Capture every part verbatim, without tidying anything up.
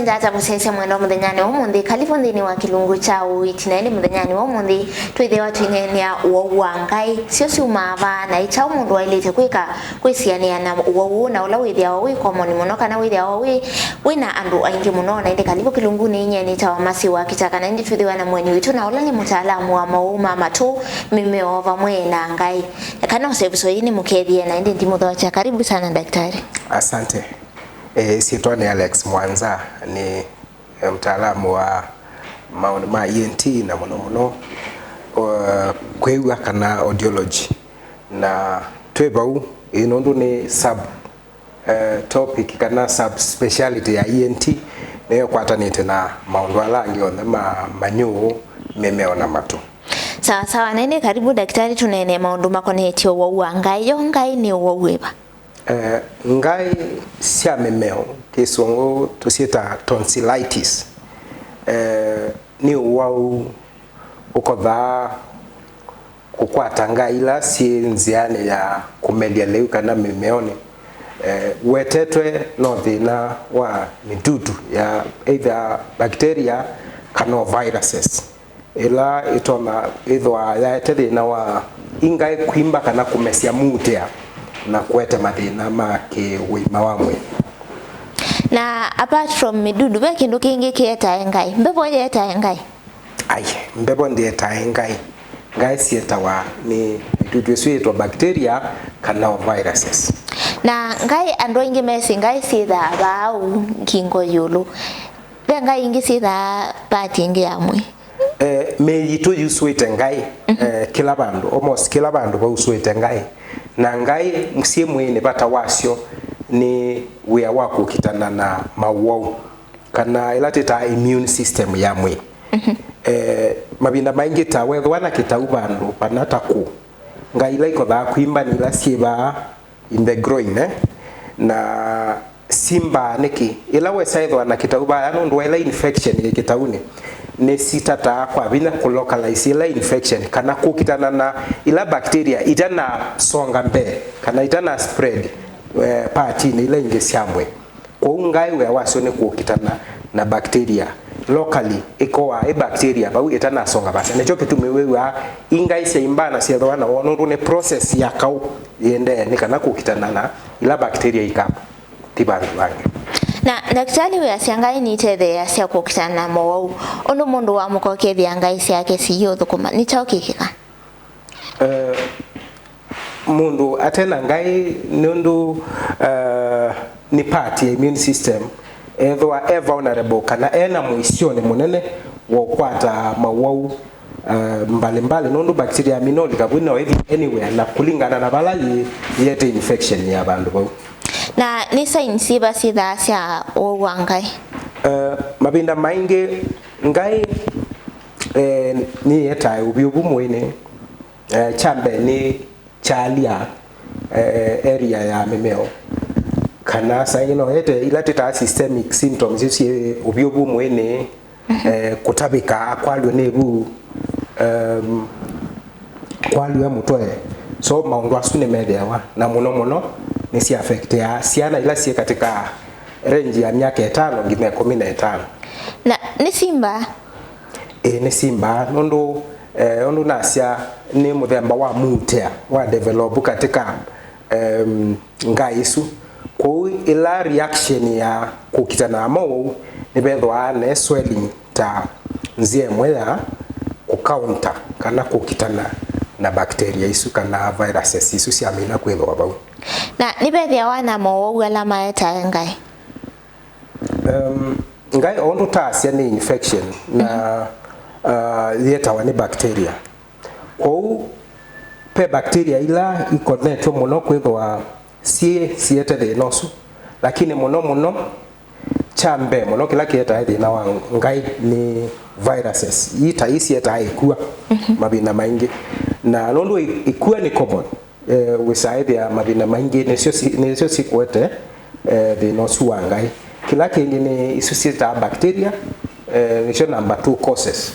Tata mũsyaĩĩsya mwendwa mũthenyanĩ wa ũmũnthĩ, kalivu nthĩnĩ wa kĩlungu kya ũiiti. Na ĩndĩ mũthenyanĩ wa ũmũnthĩ, twĩthĩawa tũineenea ũwau wa ngaĩ, syo syumaa va, na ĩ kyaũ mũndũ waĩlĩte kwĩka kwĩsianĩa na ũwau ũũ, na ũla wĩthĩawa wĩ common mũno, kana wĩthĩawa wĩ, wĩ na andũ aingĩ mũno. Na ĩndĩ kalivu kĩlungunĩ ĩngĩ nĩtawa Mercy wa Kitaka, na ĩndĩ twĩthĩwa na mũeni witũ, na ũla nĩ mũtaalamu wa maũwau ma matũ, mĩmeo vamwe na ngaĩ. Kana ũseviso ĩĩ nĩ mũkethie, na ĩndĩ ndimũthokya. Karibu sana, daktari. Asante. Eh, syĩtwa nĩ Alex Mwanza, nĩ eh, mtaalamu wa maũndũ ma E N T na mũno mũno, uh, kwĩw'a kana audiology. Na twĩ vau, ĩ, nũndũ nĩ sub, eh, topic kana sub speciality ya E N T, nĩyo ĩkwatanĩte na maũndũ ala angĩ onthe ma manyũũ, mĩmeo na matũ. Sawa sawa, na ĩndĩ karibu daktari, tũneenee maũndũ makonetye ũwau wa ngaĩ. Yo ngaĩ nĩ ũwau wĩva? Eh, ngaĩ sya mĩmeo, kĩsũngũ tũsyĩtaa tonsillitis, eh, nĩ ũwau ũkothaa kũkwata ngaĩ ila syĩ nzĩanĩ ya kũmelya lĩu kana mĩmeonĩ. Eh, wetetwe no thĩna wa mĩtutu ya either bacteria kana o viruses. Ĩla ĩtonya ĩthwa yaete thĩna wa ngaĩ kwimba kana kũmesya muutĩa na kũete mathĩna ma kĩũima wa mwĩĩ. Na apart from mĩdudu, ve kĩndũ kĩngĩ kĩetae ngaĩ? Mbevo yetae ngaĩ? Ai, mbevo ndĩetae ngaĩ. Ngaĩ syĩtawa nĩ mĩdudu ĩsu yĩtwa bacteria kana o viruses. Na ngaĩ, andũ aingĩ mesĩ ngaĩ syĩthaa vaa ũu ngingo ĩũlũ. Ve ngaĩ ingĩ syĩthaa part ĩngĩ ya mwĩĩ? Eh, mĩĩ yitũ yusũĩte ngaĩ, eh, kĩla vandũ, almost kĩla vandũ vausũĩte ngaĩ. Na ngaĩ syĩ mwĩĩnĩ, vata wasyo nĩ wĩa wa kũkitana na maũwau, kana ĩla twĩtaa immune system ya mwĩĩ. Eh, mavinda maingĩ ta wethĩwa na kĩtau vandũ vana ta kũ, ngaĩ ila ikothaa kwimba nĩ ila syĩ vaa in the groin, eh? Na simbaa nĩkĩ? Ĩla wesa ĩthwa na kĩtau vaya, nũndũ wa ĩla infection yĩ kĩtaunĩ, nĩsitataa kwa vinya kũlocalize ĩla infection kana kũkitana na ĩla bacteria itanasonga mbee kana itana spread, eh, partinĩ ila ingĩ sya mwĩĩ. Kwoou ngaĩ wĩa wasyo nĩ kũkitana na bacteria locally, ĩkoaa ĩ bacteria vau ĩtanasonga vaasa. Nĩkyo kĩtumi wĩw'aa i ngaĩ syaimba na syethĩwa na woo, nũndũ nĩ process ya kaũ yĩendee nĩ kana kũkitana na ila bacteria ikathi vandũ vangĩ. Na ndakĩtalĩ wĩasya ngaĩ nitetheeasya kũkitana na mowau. Ũndũ mũndũ wamũka ũkethĩa ngaĩ syake siyĩũthũkũma, nĩ kyaũ kĩkĩka? Eh, mũndũ ate na ngaĩ nũndũ, eh, nĩ part ya immune system, ethĩwa e vulnerable kana e na mũisyonĩ mũnene wa ũkwata mawau, eh, mbalimbali, nũndũ bacteria ya minoli kavw'ĩ no ĩthi anywhere na kũlingana na vala yĩ, yĩete infection ya vandũ vau. Na nĩ signs syĩva syĩthaa sya ũwau wa ngaĩ? Eh, mavinda maingĩ ngaĩ, eh, nĩyĩetae ũvyũvu mwĩĩnĩ. Eh, kya mbee nĩ kyalya, eh, area ya mĩmeo, kana saa ingĩ no ete ila twĩtaa systemic symptoms, isu syĩ ũvyũvu mwĩĩnĩ, eh, kũtavĩka, kwalw'a nĩ vu, em, kwalw'a mũtwe. So maũndũ asu nĩmethĩawa, na mũno mũno nĩsĩ affectĩaa syana ila syĩ katika range ya myaka ĩtano nginya ĩkũmi na ĩtano. Na nĩ simbaa? Ĩĩ, nĩ simbaa, nũndũ, eh, ũndũ nasya nĩ mũthemba wa muutĩa wa develop katika, em, ngaĩ isu. Kwoou ĩla reaction ya kũkitana na mowau nĩvethĩwa na swelling ta nzĩa ĩmwe ya kũcounter kana kũkitana na bacteria isu kana viruses isu syamina kwĩthĩwa vau. Na nĩvethĩawa na mowau ala maetae ngaĩ? Um, ngaĩ o ũndũ taasya nĩ infection na, uh, yĩetawa nĩ bacteria. Kwoou ve bacteria ila ikonetwe mũno kwĩthĩwa syĩ siete thĩna ũsu, lakini mũno mũno kya mbee mũno kĩla kĩetae thĩna wa ngaĩ nĩ viruses. Ii ta ii sietae ĩkua mavinda maingĩ, na nũndũ ĩ-, ĩkua nĩ common, eh, wĩsaĩthĩa mavinda maingĩ nĩsyo si-, nĩsyo sikwete, eh, thĩna ũsu wa ngaĩ. Kĩla kĩngĩ nĩ isu syĩtaa bacteria, eh, nĩsyo number two causes.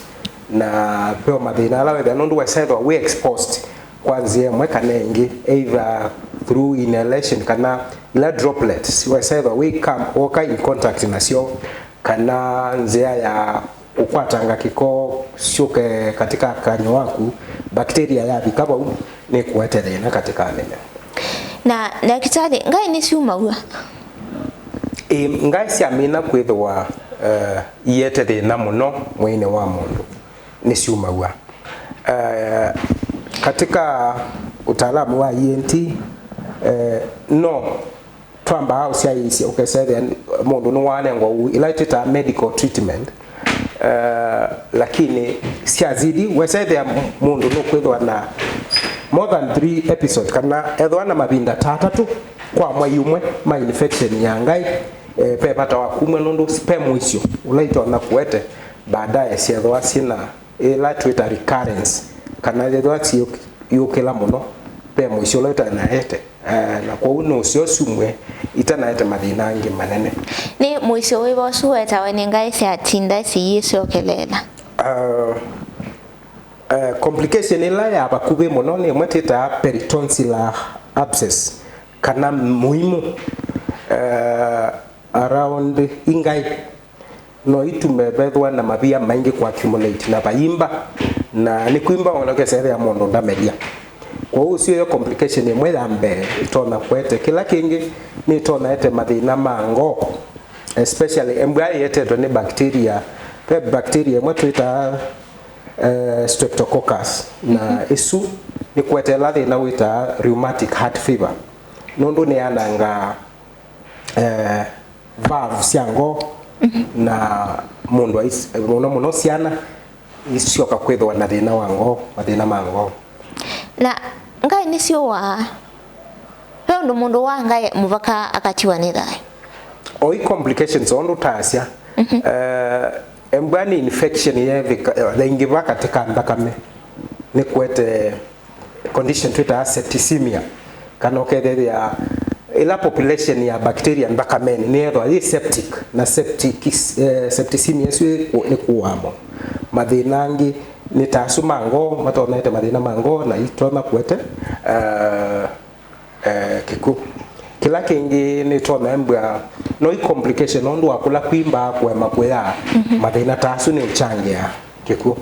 Na ve o mathĩna ala wethĩa nũndũ wĩsaĩthwa wĩ exposed kwa nzĩa ĩmwe kana ĩngĩ, either through inhalation kana ila droplets wĩsaĩthwa wĩ come, woka in contact nasyo, kana nzĩa ya kũkwatanga kĩko syũke katika kanywa waku, bacteria yavika vau nĩkũete thĩna katika mĩmea. Na ndakĩtalĩ, ngaĩ nĩsyumaw'a? Ĩ, ngaĩ syamina kwĩthĩwa, eh, iete thĩna mũno mwĩĩnĩ wa mũndũ, nĩsyumaw'a. Eh, katika utaalamu wa E N T, eh, no twambaa ũsyaĩĩsya, ũkesethĩa mũndũ nĩwanengwa ũu, ila twĩtaa medical treatment. Eh, lakini syazidi, wesethĩa mũndũ nũkwĩthwa na more than three episodes, kana ethwa na mavinda ta atatũ kwa mwai ũmwe ma infection ya ngaĩ, eh, ve vata wa kumw'a nũndũ ve mũisyo ũla itonya kũete baadaye syethwa syĩna ĩla twĩta recurrence, kana yethwa syĩyũkĩla mũno, ve mũisyo ũla ĩtanaete. Eh, na kwoou nũseo syumw'e itanaete mathĩna angĩ manene. Nĩ mũisyo wĩva ũsu wetawe nĩ ngaĩ syatinda siyĩsyokeleela? Uh, uh, complication ĩla ya vakuvĩ mũno nĩ ĩmwe twĩtaa peritonsillar abscess, kana mũimũ, uh, around ingaĩ. No itume vethwa na mavia maingĩ kũ accumulate na vayimba, na nĩkwimba ona ũkesethĩa mũndũ ndamelia. Kwoou ũsu yo complication ĩmwe ya mbee ĩtonya kũete. Kĩla kĩngĩ nĩtonya ete mathĩna ma ngoo, especially embwa ĩetetwe nĩ bacteria. Ve bacteria ĩmwe twĩtaa, eh, streptococcus, na ĩsu nĩkũetela thĩna wĩtaa rheumatic heart fever, nũndũ nĩyanangaa, eh, valve sya ngoo, na mũndũ ais-, mũno mũno syana isyoka kwĩthĩwa na thĩna wa ngoo, mathĩna ma ngoo. Na ngaĩ nĩsyũaa? Ve ũndũ mũndũ wa ngaĩ mũvaka akatiwa nĩ thayũ? O i complications o ũndũ taasya, eh, embwa nĩ infection yethĩka, yaingĩva katika nthakame, nĩkũete condition twĩtaa septicemia, kana ũkethethĩa ĩla population ya bacteria nthakamenĩ nĩyethwa yĩ septic, na septic, eh, septicemia ĩsu ĩkũ-, nĩkũaa mũno. Mathĩna angĩ nĩ ta asu ma ngoo, matonyete mathĩna ma ngoo na itonya kũete, eh, eh, kĩkw'ũ. Kĩla kĩngĩ nĩtonya embwa no i complication nũndũ wa kũla kwimba kũema kũya, mathĩna ta asu nĩ ũkyangĩaa kĩkw'ũ.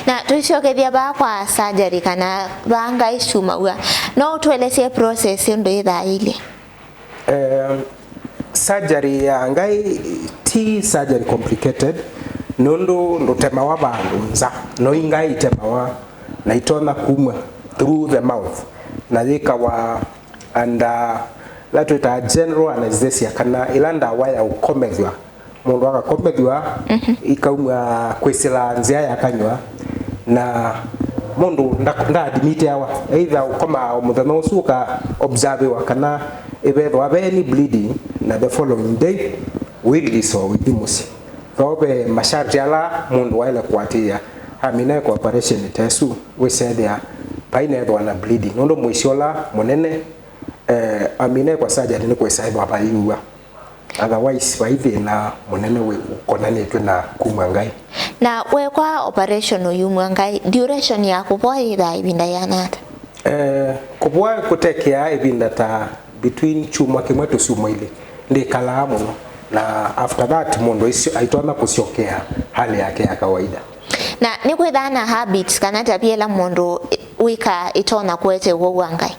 Na tũisyokethya vaa kwa surgery kana vaa ngaĩ syumaw'a, no ũtũelesye process ũndũ ĩthaĩlye? Eh, surgery ya ngaĩ ti surgery complicated, nũndũ ndũtemawa vandũ nza, no i ngaĩ itemawa na itonya kumw'a through the mouth, na yĩkawa under la twĩtaa general anesthesia, kana ĩla ndawa ya ũkomethw'a. Mũndũ akakomethw'a, ikaumw'a kwĩsĩla nzĩa ya kanyw'a, na mũndũ nda-, ndaadimiteawa, either ũkomaa o mũthenya ũsu ũka observiwa kana ĩvethwa ve any bleeding, na the following day ũi release o ũithi mũsyĩ. Though ve masharti ala mũndũ waĩle kũatĩĩa amina eka operation ta ĩsu, wĩsethĩa vainethwa na bleeding, nũndũ mũisyo ũla mũnene, eh, amina eka surgery nĩkwĩsa ĩthwa vaiw'a. Otherwise, vai thĩna mũnene wĩ ũkonanĩtw'e na kumw'a ngaĩ. Na wekwa operation ũyumw'a ngaĩ, duration ya kũvoa yĩthaa ĩvinda yĩana ata? Eh, kũvoa kũtekeaa ĩvinda ta between kyumwa kĩmwe to syumwa ilĩ, ndĩkalaa mũno, na after that mũndũ aisyo-, aitonya kũsyokea hali yake ya kawaida. Na nĩkwĩthaa na habits kana tabia ĩla mũndũ wĩkaa ĩtonya kũete ũwau wa ngaĩ?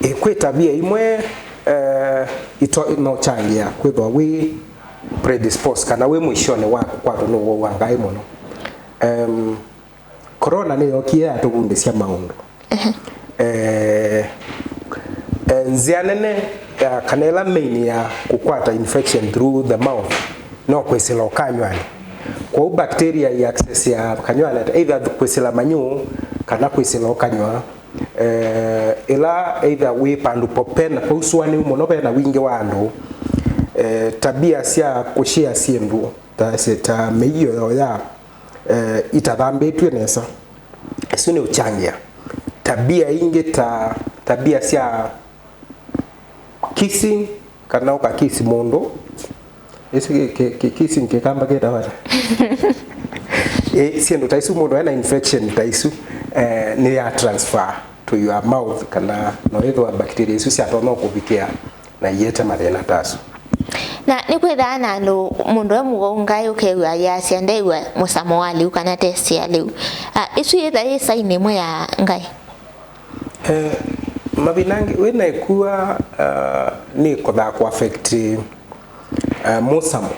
Ĩ, kwĩ tavia imwe, eh, ito-, no changia kwĩthwa wĩ predisposed kana wĩ mũisyonĩ wa kũkwatwa nĩ ũwau wa ngaĩ mũno. Em, corona nĩyokie yatũvundĩsya maũndũ. Eh, eh, nzĩa nene ya, kana ĩla main ya kũkwata infection through the mouth no kwĩsĩla o kanyw'anĩ. Kwoou bacteria i access ya kanyw'anĩ, either kwĩsĩla manyũ kana kwĩsĩla o kanyw'a. Eh, ĩla either wĩ vandũ po-, pena pausũanĩu mũno, vena wingĩ wa andũ, eh, tabia sya kũshare syĩndũ ta, ta mĩio yoya, eh, itathambĩtw'e nesa, ĩsu nĩ ũkyangĩa. Tabia ingĩ ta tabia sya kissing, kana ũkakisi mũndũ. Ĩsu kĩ-, kĩ-, kĩ-, kissing kĩkamba kĩtawa ata? Ĩ, syĩndũ ta isu mũndũ ena infection ta isu, eh, nĩ ya transfer to your mouth, kana no ĩthwa bacteria isu syatonya kũvikĩa na iete mathĩna ta asu. Na nĩkwĩthaa na andũ, mũndũ e mũwau ngaĩ ũkew'a ayasya ndew'a mũsamo wa lĩu kana test ya lĩu. Ah, ĩsu yĩtha yĩ sign ĩmwe ya ngaĩ? Eh, mavinda angĩ wĩna ĩkua, ah, nĩ kũthaa kũ affect, ah, mũsamo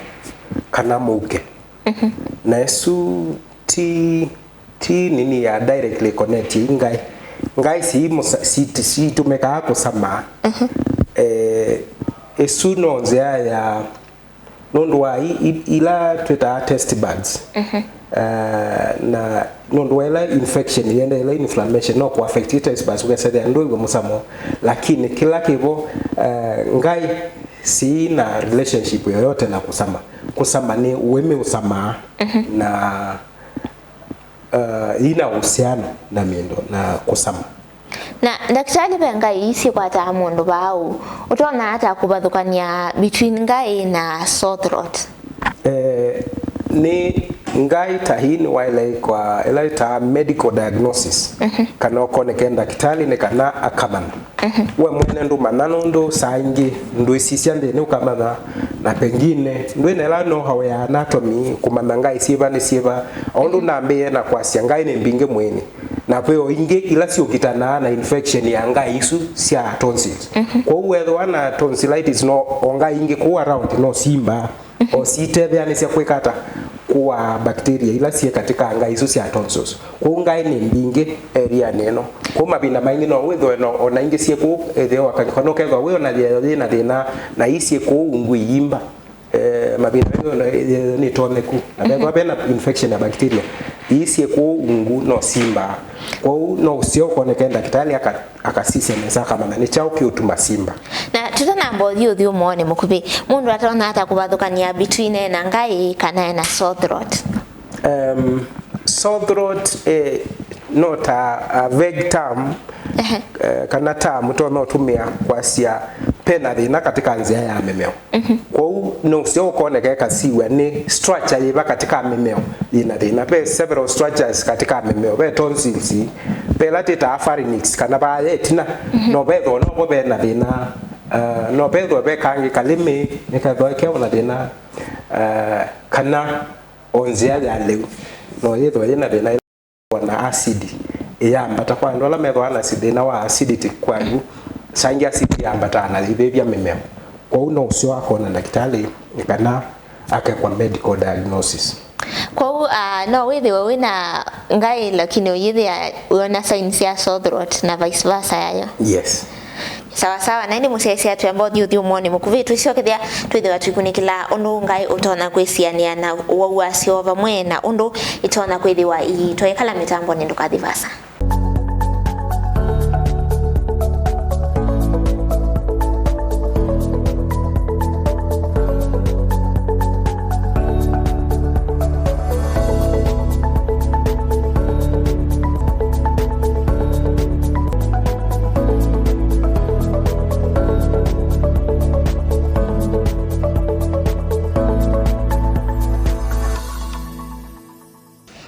kana mũuke. Mhm. Na ĩsu ti, ti nini ya directly connect ĩ ngaĩ. Ngaĩ si mũsa-, si, sitũmĩkaa kũsama. Mhm. Eh, ĩsu no nzĩa ya, nũndũ wa i, i, ila twĩtaa test buds. Mhm. Eh, na nũndũ wa ila infection yenda ila inflammation no kũ affect i test buds, ũkesethĩa ndũĩw'a mũsamo, lakini kĩla kĩvo, eh, ngaĩ si na relationship yoyote na kũsama. Kũsama nĩ ũĩmĩ ũsamaa. Mhm. Na uh, yĩna ũhusiano na mĩendo na kũsama. Na ndakĩtalĩ, ve ngaĩ ii syĩkwataa mũndũ vaa ũu, ũtonya ata kũvathũkany'a between ngaĩ na sore throat? Eh, nĩ ngaĩ ta hii nĩwaĩle kwa ĩla ĩtaa medical diagnosis, mhm, kana ũkoneke ndakĩtalĩ nĩ kana akamanya. Mhm. We mwene ndũmanya nũndũ saa ingĩ ndwĩsisya nthĩnĩ ũkamanya, na pengine ndwĩna ĩla know-how ya anatomy kũmanya ngaĩ syĩva nĩ syĩva. O ũndũ nambĩĩe na kwasya, ngaĩ nĩ mbingĩ mwĩĩnĩ, na ve o ingĩ ila syũkitanaa na infection ya ngaĩ isu sya tonsils. Mhm. Kwoou wethĩwa na tonsillitis no o ngaĩ ingĩ kũu around no simbaa. O sitetheanĩsya kwĩka ata? Kũaa bacteria ila syĩ katĩ ka ngaĩ isu sya tonsils. Kwoou ngaĩ nĩ mbingĩ area-nĩ ĩno. Kwoou mavinda maingĩ no wĩthĩwe no, o na ingĩ syĩ kũu ĩtheo wa kanyũka, no kethwa wĩ o na yĩeyo yĩ na thĩna, na ii syĩ kũu ungu iyimba. Eh, mavinda maingĩ o na yĩeyo nĩtoneku. Na vethwa vena infection ya bacteria, ii syĩ kũu ungu no simbaa. Kwoou no ũseo ũkoneke ndakĩtalĩ aka akasisya nesa akamanya nĩ kyaũ kĩũtuma simba. Na tũtanamba ũthi ũthyũmũonĩ mũkuvĩ, mũndũ atonya ata kũvathũkany'a between ena ngaĩ kana ena sore throat? Um, sore throat, eh, no ta a vague term, ehe, eh, kana term ũtonya ũtũmĩa kwasya pena thĩna katĩ ka nzĩa ya mĩmeo. Mhm. Kwoou nũseo ũkoneka ĩkasiw'a nĩ structure yĩva katĩ ka mĩmeo yĩna thĩna. Ve several structures katĩ ka mĩmeo. Ve tonsils, ve ĩla twĩtaa pharynx kana vaaya ĩtina. Mhm. No vethwa novo vena thĩna. Uh, no vethwa ve kangĩ kalĩmĩ nĩkethwa kewa na thĩna. Uh, kana o nzĩa ya lĩu no yĩthwa yĩna thĩna. Na asidi ĩyambata. Kwa andũ ala methĩawa na si-, thĩna wa acidity kwa lĩu, saa ingĩ asidi yambataa na yĩvĩvya mĩmeo. Kwoou no ũseo akona ndakĩtalĩ nĩ kana akekwa medical diagnosis. Kwoou, ah, no wĩthĩwe wĩna ngaĩ lakini ũyĩthĩa wĩona signs sya sore throat na vice versa yayo? Yes. Sawa sawa, na ĩndĩ mũsyaĩĩsya twĩamba ũthi ũthyũmũonĩ mũkuvĩ, twĩsyokethya twĩthĩwa tũikunĩkĩla ũndũ ngaĩ ũtonya kwĩsianĩa na ũwau wasyo vamwe na ũndũ itonya kwĩthĩwa iitwaĩkala mĩtambonĩ. Ndũkathi vaasa.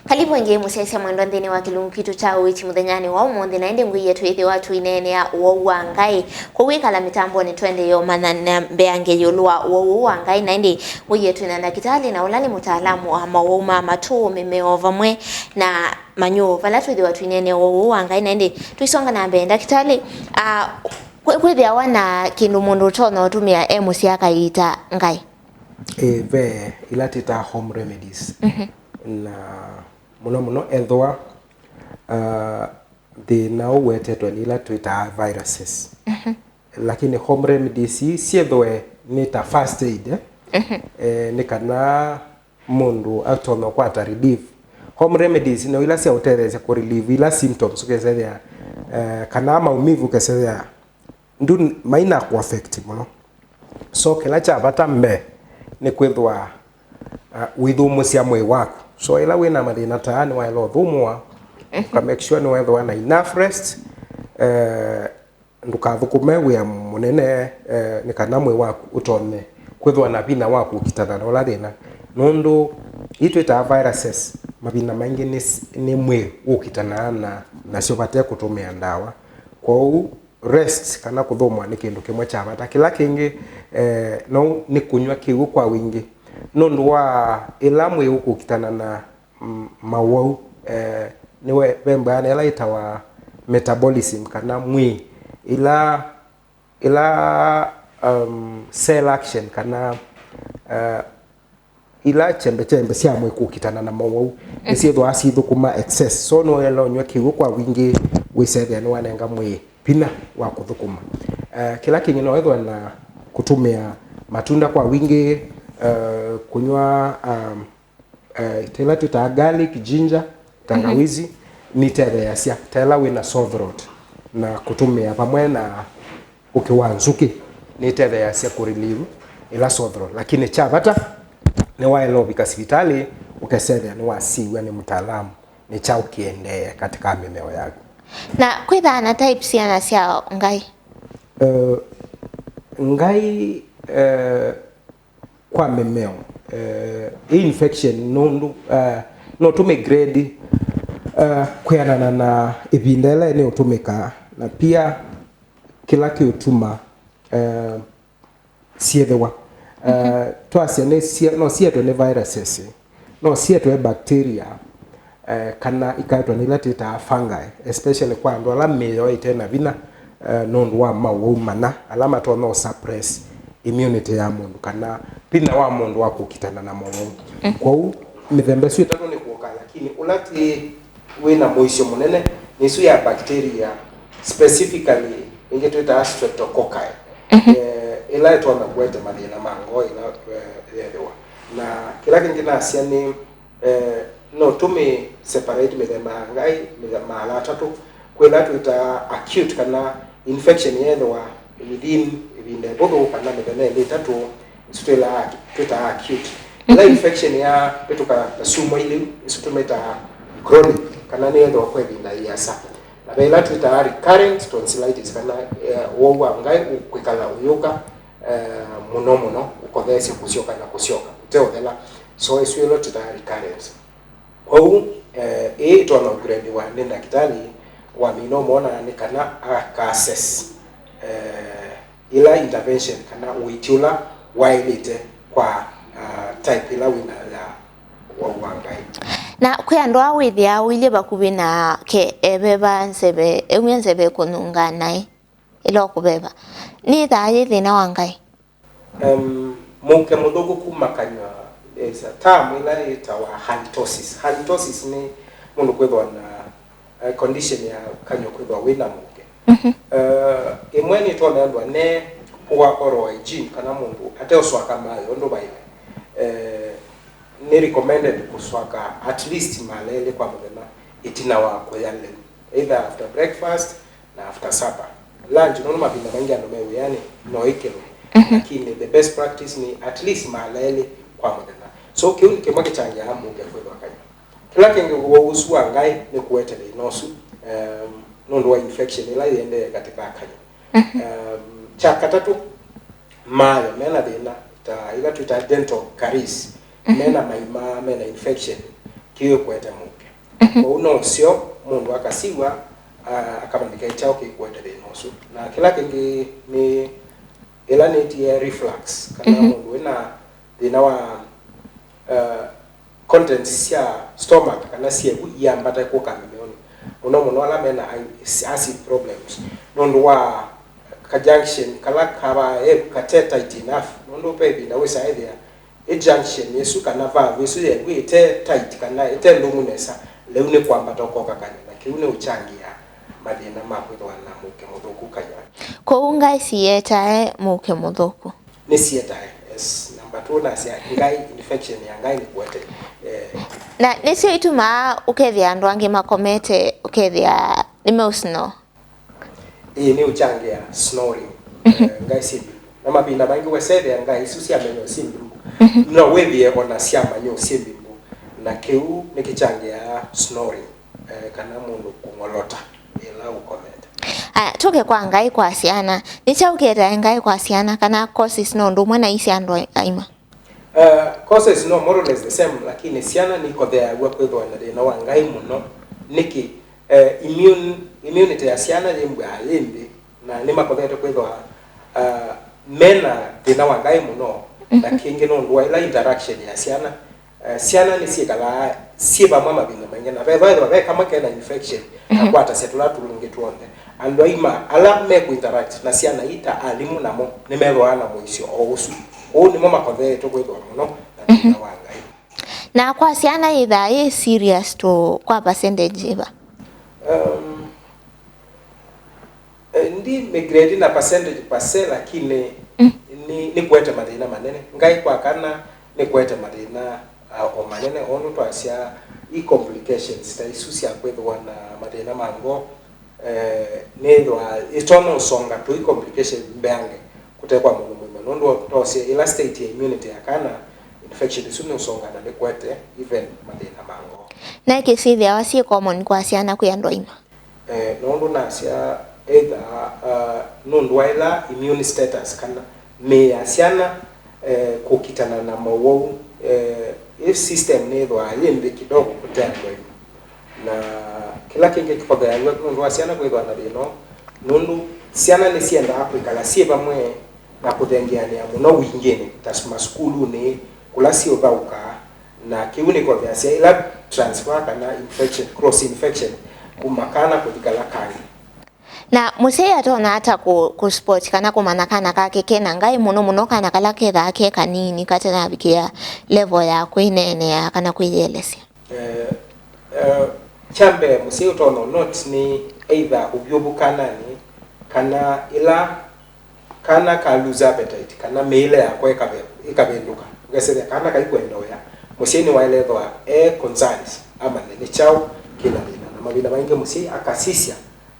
Karibu ĩngĩ mũsyaĩĩsya mwendwa nthĩnĩ wa kĩlungu kitũ kya ũiiti mũthenyanĩ wa ũmũnthĩ, na ĩndĩ ngwĩie twĩthĩwa tũineenea ũwau wa ngaĩ. Kwoou ĩkala mĩtambonĩ tũendee ũmanya na mbeange ĩũlũ wa ũwau ũũ wa ngaĩ, na ĩndĩ ngwĩie twĩna ndakĩtalĩ na ũla nĩ mũtaalamu wa mawau ma matũ, mĩmeo vamwe na manyũũ, vala twĩthĩwa tũineenea ũwau ũũ wa ngaĩ. Na ĩndĩ tũisonga na mbee, ndakĩtalĩ, ah, kwĩ-, kwĩthĩawa na kĩndũ mũndũ ũtonya ũtũmĩa e mũsyĩ akaiita ngaĩ? Ĩĩ, ve ila twĩtaa home remedies. Mhm. Na mũno mũno ethĩwa, uh, thĩna ũwetetwe nĩ ila twĩtaa viruses. Mhm. Lakini home remedies ii syĩthwe nĩ ta first aid, eh? Mhm. Eh, nĩ kana mũndũ atonya kwata relief. Home remedies no ila sya ũtetheesya kũ relieve ila symptoms ũkesethĩa, eh, kana maumivu ũkesethĩa ndu maina kũ affect mũno. So kĩla kya vata mbee nĩ kwĩthwa, uh, wĩthũmũsya mwĩĩ waku. So ĩla wĩna mathĩna ta aa nĩwaĩle ũthũmũa, mhm, ũka make sure nĩwethĩwa na enough rest, eh, ndũkathũkũme wĩa mũnene, eh, nĩ kana mwĩĩ waku ũtonye kwĩthwa na vinya wa kũkitana na ũla thĩna. Nũndũ ii twĩtaa viruses, mavinda maingĩ nĩ s-, nĩ mwĩĩ ũkitanaa na, nasyo vate kũtũmĩa ndawa. Kwoou rest kana kũthũmũa nĩ kĩndũ kĩmwe kya vata. Kĩla kĩngĩ Eh, no nĩ kũnyw'a kĩw'ũ kwa wingĩ. Nũndũ wa ĩla mwĩĩ ũkũkitana na, mm, mawau, eh, nĩwe ve mbeana ĩla ĩtawa metabolism, kana mwĩĩ, ĩla, ĩla, um, cell action, kana, uh, ila chembe chembe sya mwĩĩ kũkitana na mowau nĩsyĩthĩwa syĩthũkũma excess. So nĩwaĩle ũnyw'a kĩw'ũ kwa wingĩ wĩsethĩa nĩwanenga mwĩĩ vinya wa kũthũkũma. Eh, kĩla kĩngĩ no wĩthĩwe na kũtũmĩa matunda kwa wingĩ, eh, kũnyw'a, um, eh, ta ĩla twĩtaa garlic, ginger, tangawizi, nitetheeasya ta ĩla wĩna sore throat, na kũtũmĩa vamwe na ũkĩ wa nzũkĩ nĩtetheeasya kũ relieve ĩla sore throat. Lakini kya vata nĩwaĩle ũvika sivitalĩ ũkesethĩa nĩwasiw'a nĩ mũtaalamu nĩ kyaũ kĩendee katika mĩmeo yaku. Na kwĩthaa na type siana sya ngai? Eh, ngai, eh, kwa mĩmeo, eh, ĩ infection nũndũ, eh, no tũmĩ grade, eh, kwĩanana na ĩvinda ĩla ĩnĩũtũmĩka, na pia kĩla kĩũtuma, eh, syĩthĩwa. Eh, twasya nĩ sie-, no sietwe nĩ viruses, no sietwe bacteria, eh, kana ikaetwa nĩ ila twĩtaa fungi, especially kwa andũ ala mĩĩ yoo ĩte na vinya, eh, nũndũ wa mawau mana ala matonya ũ suppress immunity ya mũndũ kana vinya wa mũndũ wa kũkitana na mawau. Kwoou mĩthemba ĩsu ĩtatũ nĩ kũka, lakini ũla twĩ wĩ na mũisyo mũnene nĩ ĩsu ya bacteria, specifically ĩngĩ twĩtaa streptococci, eh, ĩla ĩtonya kũete mathĩna ma ngoo ĩla, eh, yethĩwa. Na kĩla kĩngĩ nasya nĩ, eh, no tũmĩ separate mĩthemba ya ngai, mĩthemba ala atatũ. Kwĩ ĩla twĩtaa acute, kana infection yethĩwa within ĩvinda ĩvũthũ kana mĩthenya ĩlĩ ĩtatũ, ĩsu twĩlaa, twĩtaa acute. Ĩla infection ya vĩtũka ta syumwa ilĩ, ĩsu tũmĩtaa chronic, kana nĩyethĩwa kwa ĩvinda ĩasa. Na ve ĩla twĩtaa recurrent tonsillitis, kana, eh, wau wa ngai kwĩkala ũyũka, eh, mũno mũno, ũkotheesya kũsyoka na kũsyoka ũteũthela. So ĩsu ĩla twĩtaa recurrent. Kwoou, eh, ĩĩ ĩtonya ũgradiwa nĩ ndakĩtalĩ wa mĩĩ, no mwona nĩ kana aka assess, eh, ĩla intervention kana ũiiti ũla waĩlĩte kwa, ah, type ĩla wĩ nayo ya wau wa ngai. Na kwĩ andũ aa wĩthĩaa ũilye vakuvĩ nake, eveva nzeve, eumya nzeve kũnunga naĩ ĩla ũkũveva, nĩĩthaa yĩ thĩna wa ngai? Em, mũuke mũthũku kuma kanyw'a, is a term ĩla yĩtawa halitosis. Halitosis nĩ mũndũ kwĩthwa na, eh, condition ya kanyw'a kwĩthwa wĩ na mũuke. Eh, ĩmwe nĩtonya ĩthwa ne poor oral hygiene, kana mũndũ ateũswaka maĩ ũndũ vaĩle. Eh, nĩ recommended kũswaka at least mala elĩ kwa mũthenya ĩtina wa kũya lĩu, either after breakfast na after supper. Lunch, nũndũ mavinda maingĩ andũ me wĩanĩ no ĩkĩlwe. Lakini the best practice nĩ at least mala elĩ kwa mũthenya. So kĩu nĩ kĩmwe kĩkyangĩaa mũuke kwĩthwa kanyw'a. Kĩla kĩngĩ, ũwau ũsu wa ngai nĩ kũete thĩna ũsu, em, nũndũ wa infection ĩla yĩendee katika kanyw'a. Em, kya katatũ, mayo mena thĩna, ta ila twĩtaa dental caries, mena maima, mena infection, kĩw'ũ kũete mũuke. Kwoou no ũseo mũndũ akasiw'a, a-, akamanyĩka kyaũ kĩkũete thĩna ũsu. Na kĩla kĩngĩ nĩ ĩla nĩtie reflux, kana mũndũ wĩna thĩna wa, uh, contents sya stomach kana syevu iambata kũka mĩmeonĩ, mũno mũno ala mena ai-, acid problems, nũndũ wa ka junction kala kava e kate tight enough, nũndũ ve ĩvinda wĩsa ethĩa ĩ junction ĩsu kana valve ĩsu yevu ĩte tight kana ĩte ndũmu nesa, lĩu nĩ kwambata ũkoka kanyw'a, na kĩu nĩ ũkyangĩaa mathĩna ma kwĩthĩwa na mũuke mũthũku kanyw'a. Kwoou ngai sietae mũuke mũthũku? Nĩsietae, yes. Namba two nasya ngai, infection ya ngai nĩ kũete. Eh. Na nĩsyo itumaa ũkethĩa andũ angĩ makomete, ũkethĩa nĩmeũsnore. Ĩĩ, nĩ ũkyangĩa snoring. Eh, ngai syĩ mbimbu. Na mavinda maingĩ wesethĩa ngai isu syamanywa syĩ mbimbu, no wĩthĩe ona syamanywa syĩ mbimbu. Na kĩu nĩkĩkyangĩaa snoring, eh, kana mũndũ kũng'olota yĩla ũkomete. Aya, tũke kwa ngai kwa syana. Nĩ kyaũ kĩetae ngai kwa syana kana causes no ũndũ ũmwe na ii sya andũ aima? Uh, causes no more or less the same, lakini syana nikotheaw'a kwĩthwa na thĩna wa ngai mũno. Nĩkĩ? Eh, immune, immunity ya syana yĩmbwaa yĩ nthĩ, na nĩmakothete kwĩthwa, uh, mena thĩna wa ngaĩ mũno, na kĩngĩ nũndũ wa ĩla interaction ya syana. Eh, syana nĩsyĩkalaa syĩ vamwe mavinda maingĩ, na vethwa ethwa ve kamwe kena infection, na kwatasya tũla tũngĩ tw'onthe. Andũ aima ala me kũ interact na syana ii ta alimũ namo nĩmethĩawa na mũisyo o ũsu. Ũu nĩmo makotheetwe kwĩthĩwa mũno na thĩna wa ngaĩ. Na kwa syana yĩthaa yĩ serious to kwa percentage ĩva? Um, eh, ndi migrade na percentage per se, lakini ni, nĩkwete mathĩna manene. Ngaĩ kwa kana nĩkwete mathĩna, uh, o manene, ũndũ twasya i complications ta isu sya kwĩthĩwa na mathĩna ma ngoo, eh, nĩthwa itonya ũsonga tũi complication mbeange kũte kwa mũndũ mũima, nũndũ tose ĩla state ya immunity ya kana, infection isu nĩũsongaa na nĩkwete even mathĩna ma ngoo. Na kĩsĩthĩawa syĩ common kwa syana kwĩ andũ aima? Eh, nũndũ nasya either, uh, nũndũ wa ĩla immune status kana mĩĩ ya syana, eh, kũkitana na mowau, eh, ĩ system nĩthwaa yĩ nthĩ kidogo kũte andũ aima. Na kĩla kĩngĩ kĩkotheaw'a nũndũ wa syana kwĩthwa na thĩna ũũ, nũndũ syana nĩsyendaa kwĩkala syĩ vamwe na kũthengeanĩa mũno wingĩnĩ, ta su-, masukulunĩ, kũla syĩũthaũkaa, na kĩu nĩkotheasya ĩla transfer kana infection, cross infection, kuma kana kũthi kala kangĩ. Na mũsyai atonya ata kũ, kũ spot kana kũmanya kana kake kena ngaĩ, mũno mũno kana kala kethaa ke kanini katenavikĩa level ya kwĩneenea kana kwĩyĩelesya? Eh, eh, kya mbee mũsyai ũtonya ũnoti nĩ either ũvyũvu kananĩ, kana ĩla kana ka lose appetite, kana mĩĩle yako ĩkave-, ĩkavĩndũka, ũkesethĩa kana kaikwenda ũya. Mũsyai nĩwaĩle ethĩwa e concerned amanye nĩ kyaũ kĩna thĩna, na mavinda maingĩ mũsyai akasisya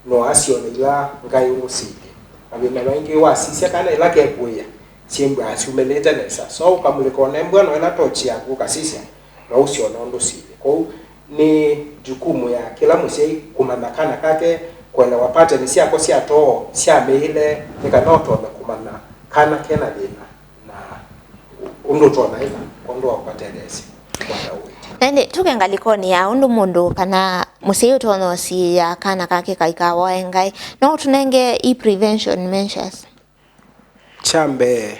no asyone ila ngaĩ ũmũsĩlye. Mavinda maingĩ wasisya kana ĩla kekũĩa syĩmbwaa syumĩlĩte nesa, so ũkamulĩka ona ĩmbwa no ĩla tochi yaku ũkasisya, no ũsyona ũndũ silye. Kwoou nĩ jukumu ya kĩla mũsyai kũmanya kana kake, kũelewa pateni syako sya too, sya mĩĩle, nĩ kana ũtonye kũmanya kana kena thĩna na ũndũ ũtonya ĩka kwondũ wa kũkatetheesya kwata ũiiti. Na ĩndĩ tũke ngalĩkonĩ ya ũndũ mũndũ kana mũsyai ũtonya ũsiĩĩa kana kake kaikawoe ngaĩ, no ũtũnenge i prevention measures? Kya mbee,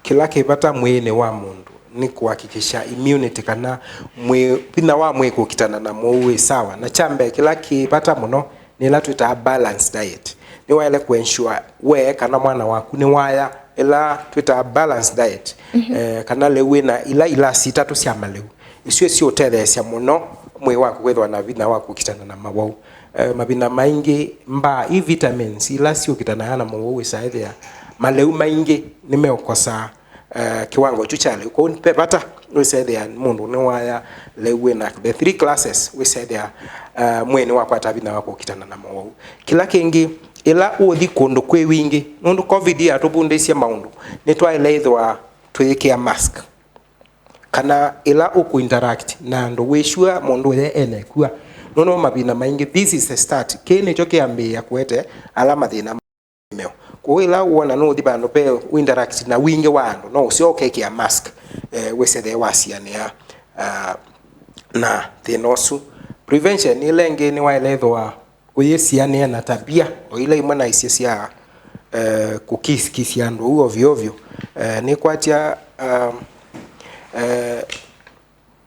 kĩla kĩ vata mwĩĩnĩ wa mũndũ nĩ kũhakikisha immunity, kana mwĩ-, vinya wa mwĩĩ kũkitana na mũu wĩ sawa. Na kya mbee, kĩla kĩ vata mũno nĩ ĩla twĩtaa balanced diet. Nĩwaĩle kũ ensure we kana mwana waku nĩwaya ĩla twĩtaa balanced diet, eh, kana lĩu wĩna ila ilasi itatũ sya malĩu. Isu syĩũtetheesya mũno mwĩĩ waku kwĩthĩwa na vinya wa kũkitana na mawau. Eh, mavinda maingĩ mbaa, i vitamins ila syũkitanaga na mawau wĩsaĩthĩa malĩu maingĩ nĩmeũkosa, eh, kĩwango kyu kya lĩu. Kwoou ve vata wĩsaĩthĩa mũndũ nĩwaya lĩu wĩna the three classes, wĩsaĩthĩa, eh, mwĩĩ nĩwakwata vinya wa kũkitana na mawau. Kĩla kĩngĩ, ĩla ũũthi kũndũ kwĩ wingĩ, nũndũ covid yatũvundĩisye maũndũ, nĩtwaĩle ĩthĩwa twĩyĩkĩa mask. Kana ĩla ũkũ interact na andũ, wĩ sure mũndũ ũyũ ena ĩkw'a. Nũndũ mavinda maingĩ, this is the start. Kĩĩ nĩkyo kĩambĩĩa kũete ala mathĩna ma mĩmeo. Kwoou ĩla wona nũũthi vandũ ve ũ interact na wingĩ wa andũ, no ũseo ũkekĩa mask, eh, wĩsethee wasianĩa, ah, na thĩna ũsu. Prevention ĩla ĩngĩ nĩwaĩle ĩthĩwa ũyĩsianĩa na tabia o ila imwe naisye sya, eh, kũkisikisya andũ ũu ovyo ovyo. Eh, nĩkwatya, um, eh,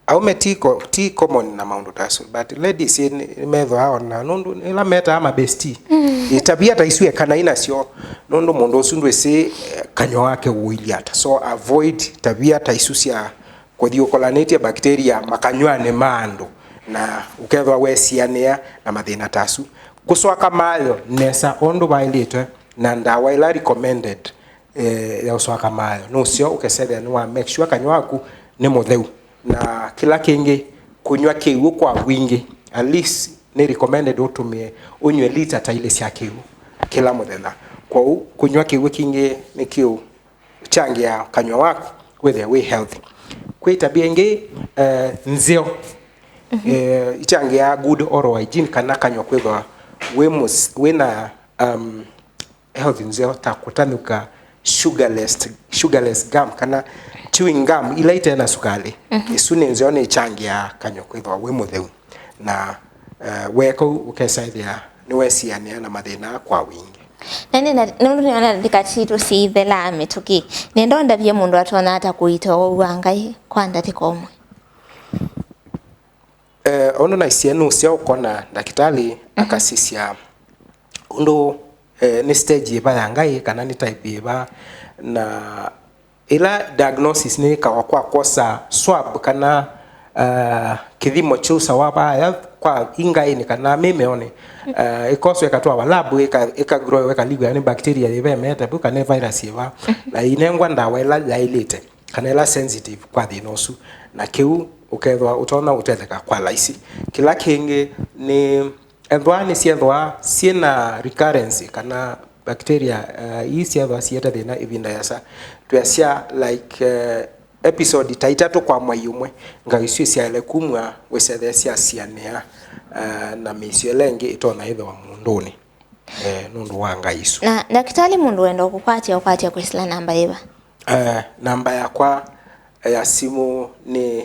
aũme ti ko-, ti common na maũndũ ta asu, but ladies nĩ-, nĩmethĩawa ona nũndũ ĩla metaa mabesti. Ĩ, tabia ta isu ekanai nasyo, nũndũ mũndũ ũsu ndwĩsĩ, eh, kanyw'a wake ũilyĩ ata. So avoid tabia ta isu sya kũthi ũkolanĩtye bacteria makanyw'anĩ ma andũ, na ũkethĩwa wesianĩa na mathĩna ta asu. Kũswaka maayo nesa ũndũ vaĩlĩtwe na ndawa ĩla recommended, eh, ya ũswaka maayo, nũseo ũkesethĩa nĩwa make sure kanyw'a waku nĩ mũtheu. Na kĩla kĩngĩ, kũnyw'a kĩw'ũ kwa wingĩ, at least nĩ recommended ũtũmĩe, ũnyw'e lita ta ilĩ sya kĩw'ũ kĩla mũthenya. Kwoou kũnyw'a kĩw'ũ kingĩ nĩ kĩũ kyangĩaa kanyw'a waku wĩthĩe wĩ healthy. Kwĩ tabia ingĩ, eh, nzeo, eh, ikyangĩaa good oral hygiene, kana kanyw'a kwĩthwa wĩ mũs-, wĩna, um, health nzeo, ta kũtanũka sugarless, sugarless gum, kana chewing gum ila ite na sukalĩ. Isu nĩ nzeo, nĩ ikyangĩaa kanyw'a kwĩthwa wĩ mũtheu. Na, eh, weeka ũu ũkesaĩthĩa nĩwesianĩa na mathĩna kwa wingĩ. Na nĩ na, nũndũ nĩona ndatĩka sitũ siithelaa mĩtũkĩ, nenda ũndavye mũndũ atonya ata kũiita ũwau wa Ngai kwa ndatĩka ũmwe? Eh, ũndũ naisye nũseo ũkona ndakĩtalĩ akasisya ũndũ, eh, nĩ stage yĩva ya Ngai kana nĩ type yĩva, na ĩla diagnosis nĩyĩkawa kwa kwosa swab kana, uh, kĩthimo kyũsawa vaya kwa ingaĩnĩ kana mĩmeonĩ, uh, ĩkoswa ĩkatwawa lab ĩka, ĩkagrow ĩkalivw'a nĩ bacteria yĩva ĩmete vu kana virus yĩva, na ĩinengwa ndawa ĩla yaĩlĩte kana ĩla sensitive kwa thĩna ũsu, na kĩu ũkethwa ũtonya ũtetheka kwa laisi. Kĩla kĩngĩ nĩ ethwa nĩsyethwa syĩ na recurrence kana bacteria, uh, ii syethwa siete thĩna ĩvinda yasa. Twĩasya like, uh, episode ta itatũ kwa mwai ũmwe, ngai isu isyaĩle kumw'a wĩsethee syasianĩa, uh, na mĩisyo ĩla ĩngĩ ĩtonya ĩthĩwa mũndũnĩ, eh, nũndũ wa ngai isu. Na ndakĩtalĩ, mũndũ wenda kũkwatya, ũkwatya kwĩsĩla namba yĩva? Eh, namba yakwa ya simũ nĩ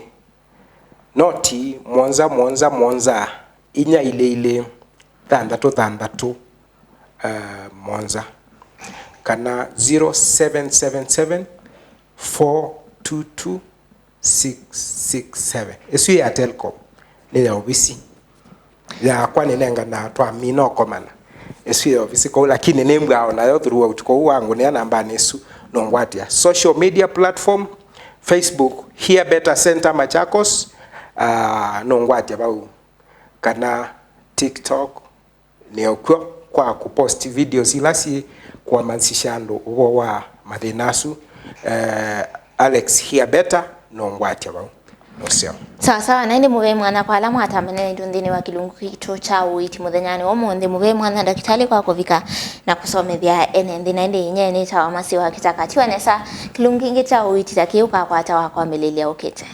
noti mũonza mũonza mũonza inya ilĩ ilĩ thanthatũ thanthatũ, eh, mũonza, kana zero seven seven seven four two two six six seven. Ĩsu ya Telcom nĩ ya ovisi. Yakwa nĩnenganaa twamina ũkomana. Ĩsu ya ovisi kũu, lakini nĩmbwaa o nayo throughout kũu, wangũnĩa nambanĩ ĩsu, nũngwatĩa. Social media platform, Facebook, Hear Better Center Machakos, ah, nũngwatĩa vau. Kana TikTok, nĩokw'o kwa kũpost videos ila syĩ kũamasisya andũ ũvoo wa mathĩna asu. Eh, Alex Hear Better nũngwatya vau. Nũseo. Sawa sawa, na ĩndĩ mũvea mwanya kwa ala mwatambene naitũ nthĩnĩ wa kĩlungu kitũ kya ũiiti mũthenyanĩ wa ũmũnthĩ. Mũvea mwanya ndakĩtalĩ kwa kũvika na kũsomethya ene nthĩ, na ĩndĩ inyie nĩtawa Masi wa Kĩtaka. Tiwa nesa, kĩlungu kĩngĩ kya ũiiti ta kĩĩ ũkakwata wa kwambĩlĩlya ũkĩte.